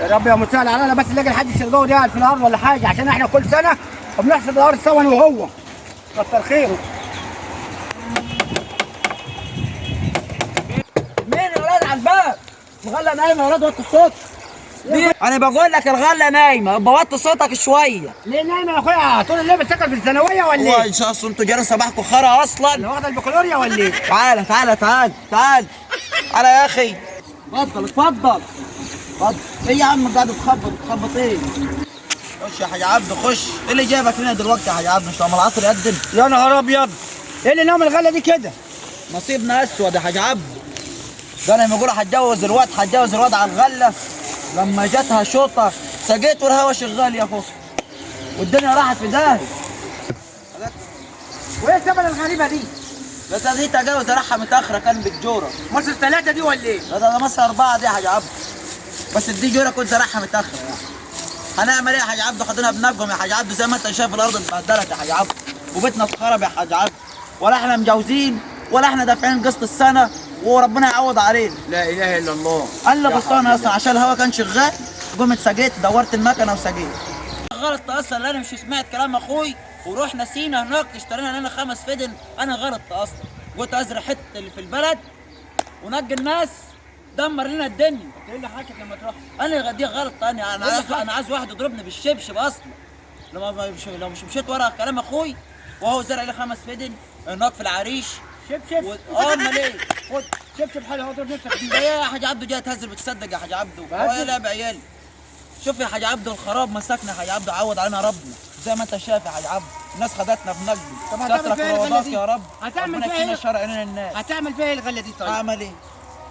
يا رب يا مسهل علينا، بس نلاقي الحد الشرقاوي ده في الارض ولا حاجة، عشان احنا كل سنة بنحصد الارض سوا انا وهو. كتر خيره. مين يا ولاد على الباب؟ الغلة نايمة يا ولاد، وطي الصوت. انا بقول لك الغلة نايمة، بوطي صوتك شوية. ليه نايمة يا اخويا؟ طول الليل بتسكر في الثانوية ولا هو ايه؟ ان شاء الله انتوا جاري صباحكم خرا اصلا. انا واخده البكالوريا ولا ايه؟ تعالى تعالى تعالى تعالى تعالى يا اخي، اتفضل اتفضل اتفضل. ايه يا عم قاعد تخبط تخبط ايه؟ خش يا حاج عبده خش. ايه اللي جايبك هنا دلوقتي يا حاج عبده؟ مش لما العصر يقدم؟ يا نهار ابيض، ايه اللي نوم الغلة دي كده؟ نصيبنا اسود يا حاج عبده. ده انا لما يقولوا هتجوز الواد هتجوز الواد على الغلة، لما جاتها شوطه سقيت والهوا شغال يا اخو، والدنيا راحت في داهية. وايه السبب الغريبة دي؟ بس دي تجاوز راحة متاخرة كان بالجوره. مصر ثلاثة دي ولا ايه؟ لا ده مصر 4 دي يا حاج عبده، بس دي جوره كنت زرعها متاخر يعني. هنعمل ايه يا حاج عبده؟ خدنا بنجم يا حاج عبده، زي ما انت شايف الارض اتبهدلت يا حاج عبده، وبيتنا اتخرب يا حاج عبده، ولا احنا مجوزين ولا احنا دافعين قسط السنة، وربنا يعوض علينا. لا اله الا الله. انا اللي غلطان اصلا عشان الهوا كان شغال، قمت سجيت دورت المكنه وسجيت. غلط اصلا، انا مش سمعت كلام اخوي ورحنا سينا هناك اشترينا لنا 5 فدن. انا غلط اصلا، قلت ازرع حتة اللي في البلد ونجي الناس، دمر لنا الدنيا. ايه اللي حكت لما تروح؟ انا دي غلط، انا عايز واحد يضربني بالشبشب اصلا. لما مش لو مش مشيت ورا كلام اخوي وهو زرع لي 5 فدن هناك في العريش. شبشب امال ايه؟ خد شبشب حلو اهو، اضرب نفسك بيه. ايه يا حاج عبده جاي تهزر؟ بتصدق يا حاج عبده؟ بهزر؟ هو ايه لعب عيال؟ شوف يا حاج عبده الخراب مسكنا يا حاج عبده، عوض علينا ربنا زي ما انت شايف يا حاج عبده، الناس خدتنا بنجم. طب هتعمل سترك فيها ايه الغلة ووضاك دي؟ يا رب. هتعمل ربنا فيها يكفينا ايه؟ شر عينين الناس. هتعمل فيها ايه الغلة دي طيب؟ اعمل ايه؟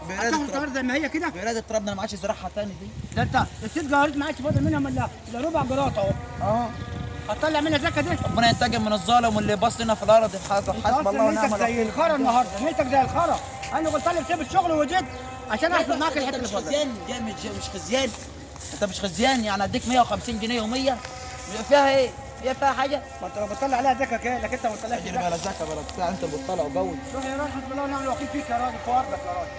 هتاخد بإرادة القرار ربنا، زي ما هي كده؟ بإرادة ربنا ما عادش زراعها تاني دي. ده انت الست جارات ما عادش فاضل منهم الا ربع جرات اهو. اه هتطلع منها زكاة دي؟ ربنا ينتقم من الظالم واللي باص لنا في الارض. انت حسب الله اصلا ونعم نيتك الوكيل. زي الخرا النهارده، نيتك زي الخرا. انا قلت لك سيب الشغل وجيت عشان احسب معاك الحتة انت اللي مش فاضلة. خزيان جاي مش خزيان، انت مش خزيان يعني. اديك 150 جنيه و100 فيها ايه؟ هي فيها حاجة؟ ما انت لو بتطلع عليها زكاة كده، لكن انت ما بتطلعش زكاة. بلا زكاة بلا بتاع، انت اللي بتطلع وجوز. روح يا راجل، حسب الله ونعم الوكيل فيك يا راجل، في ارضك يا راجل.